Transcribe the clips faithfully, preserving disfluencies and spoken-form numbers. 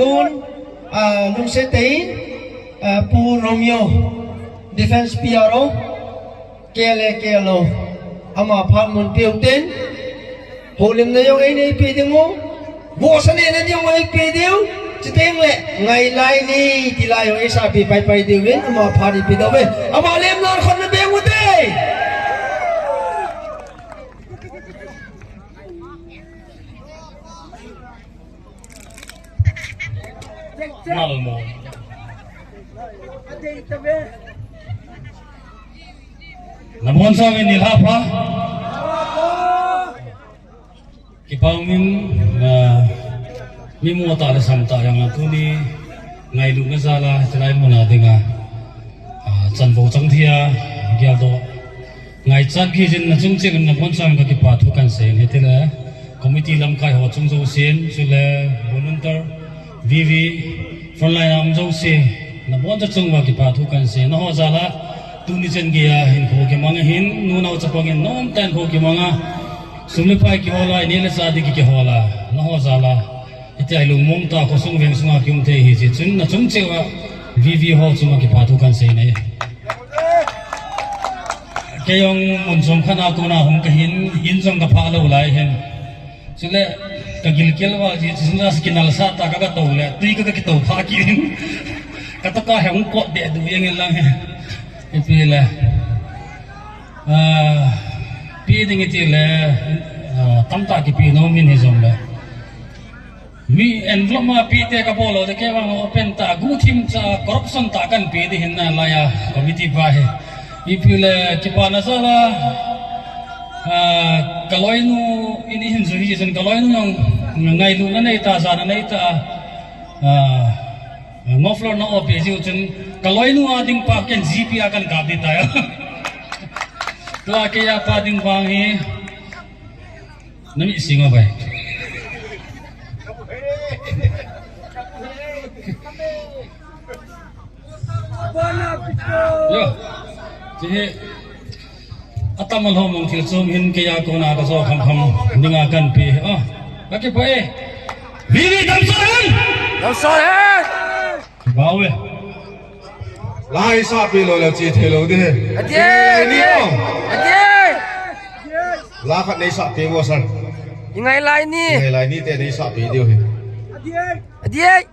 Tun, ah, lungset tah in, ah, Pu Romeo, Defense P R O, K L A K L O, ama phat mun peh uvin, houlimna jong eina pe diu, vohsa nehna jong eina pe diu, chuteng le ngailai ni, tilai jong eisah peh paipai diu vin, ama phat eipeh diu vin, ama lemna khut na beng ute. Nalmo. Nabonchauvin nilhah pha. Kipah umin, ah, mi mo tah le sam tah jong a tuni ngailutna jal a, chulai muna dinga, ah, chanvo chang thei a, geldoh ngaichat kit jin nachung cheh in nabonchauvin kakipathu kahin seiyin, hitile committee lamkai ho chung jousen, chule volunteer V V frontline a um jouse, naboncha chung uva kipathu kahin seiyin, nangho jal a tuni chan geiya hinkho kimang ahin, nunao chapang in nomtah in hinkho kimang a, sum le pai kihol a, ineh le chah ding kihol a, nangho jal a hitia lungmong tah a khosung veng sunga kium thei ahi jeh chun, nachung cheh uva V V ho chunga kipathu kahin seiyin ahi. Kei jong mun chom khat a kona hung kahin, in jong kaphah lou lai hin. Chule kagilkel val jeh chun, kinalsah tah a katou le, tui ka, kakitou phah kit in. Katoh ka hung kot deh du jeng in lang hi. Ipi le, ah, pe ding iti le, ah, tamtah kipe nom in hijongle, mi envelope ma pe te kabol lou te, kei vang open tah, guhthim cha, corruption tah kahin pe ding ahin nalai a, committee pa hi. Ipi le kipana jal a, ah, kaloinu in eihin ju hi chun, kaloinu jong ngailutna nei tah, jana nei tah, ah, ngoflor na open jiu chun, kaloinu a ding pa ken G P a kahin kap ding tai. Tua kei a pa ding vang hi. Nami singa bai. Yo. Tihi. Atam alhom mong thil chom hin kei a kona kajo kham kham dinga kahin pe. Ah. Kakipah e. Vivi damsot hen. Damsot hen. Bawe. Lai sah pe lou le che thei lou ding. Adie, adie. Adie. La khat nei sah pe mo san. Ingai lai ni. Ingai lai ni te nei sah pe diu hi. Adie.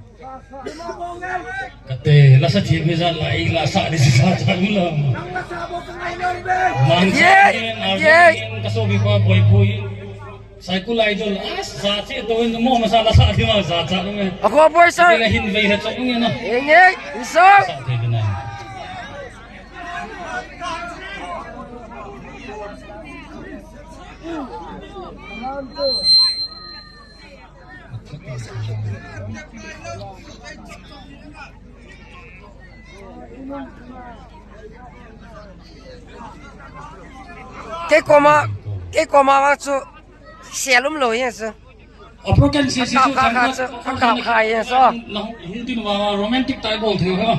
Kate, la sa thim hi ja lai, la sa ni sa cha lu la. Mang sa ni, ka so bi pa poi poi. Sai ku lai dol, ah, sa che to in mo ma sa la sa thi ma sa cha lu me. Ako boy sir. Ila hin vei ha chong nge na. Enge, iso. Sa the na. Kei koma, kei koma vang chu sel um lou hi chu. A program si si chu kha kha chu, kha kha kha hi chu. Hung tin va romantic tai bol thei ha.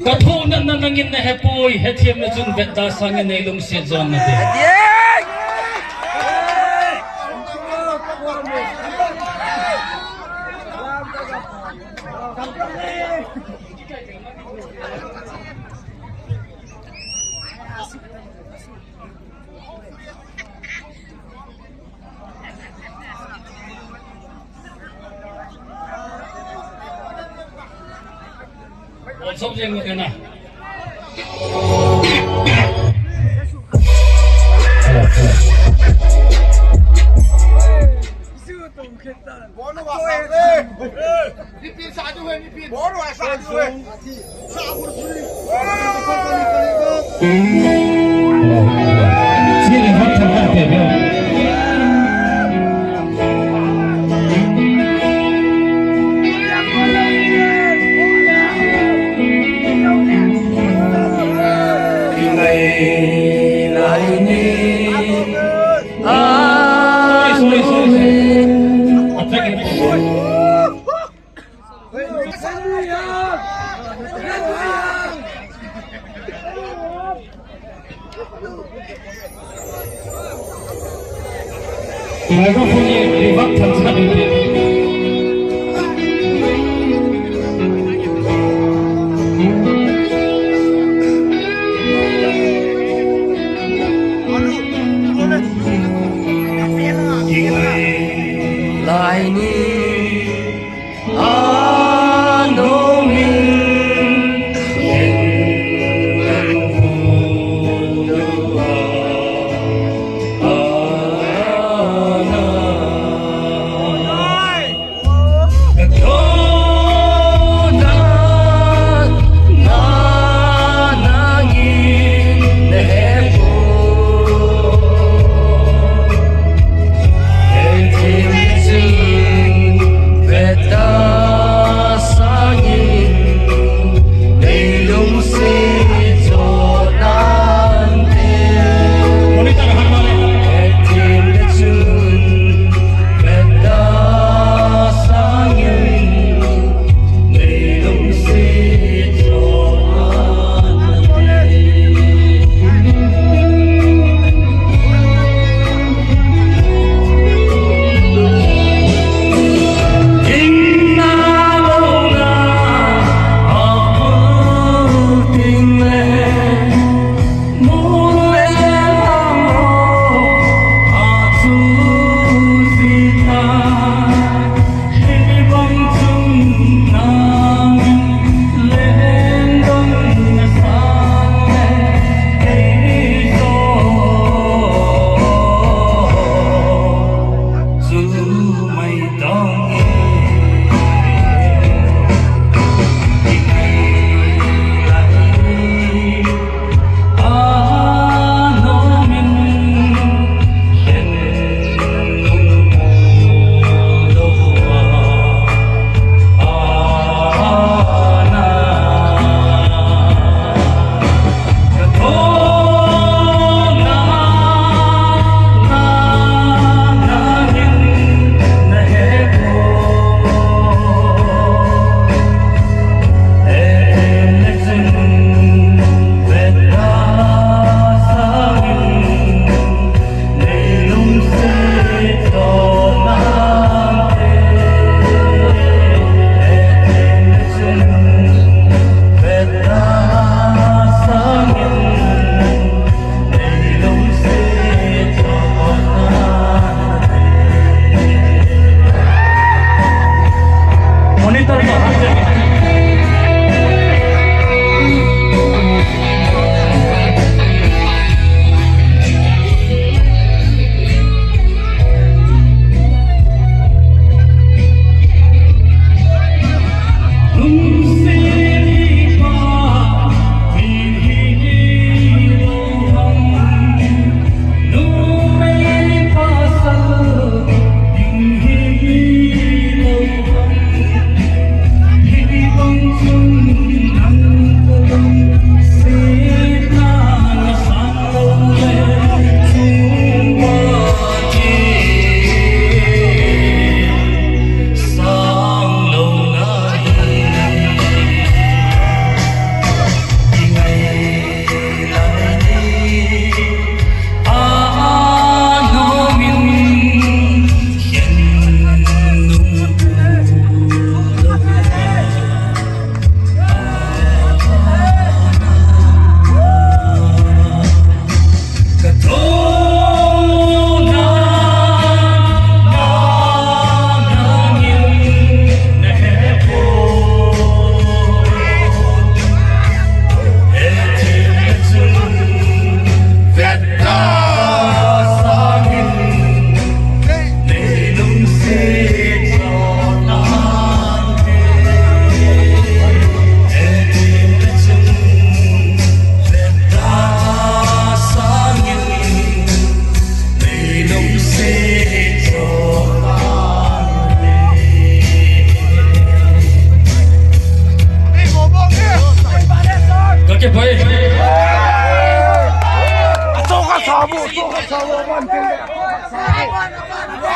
Ka tho na na nangin na hepoi, hethem na chun vet da sangin nei lungset jon na te. Microphone hi reverb themcha ding te. Lai ni.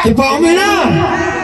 Kipa umina.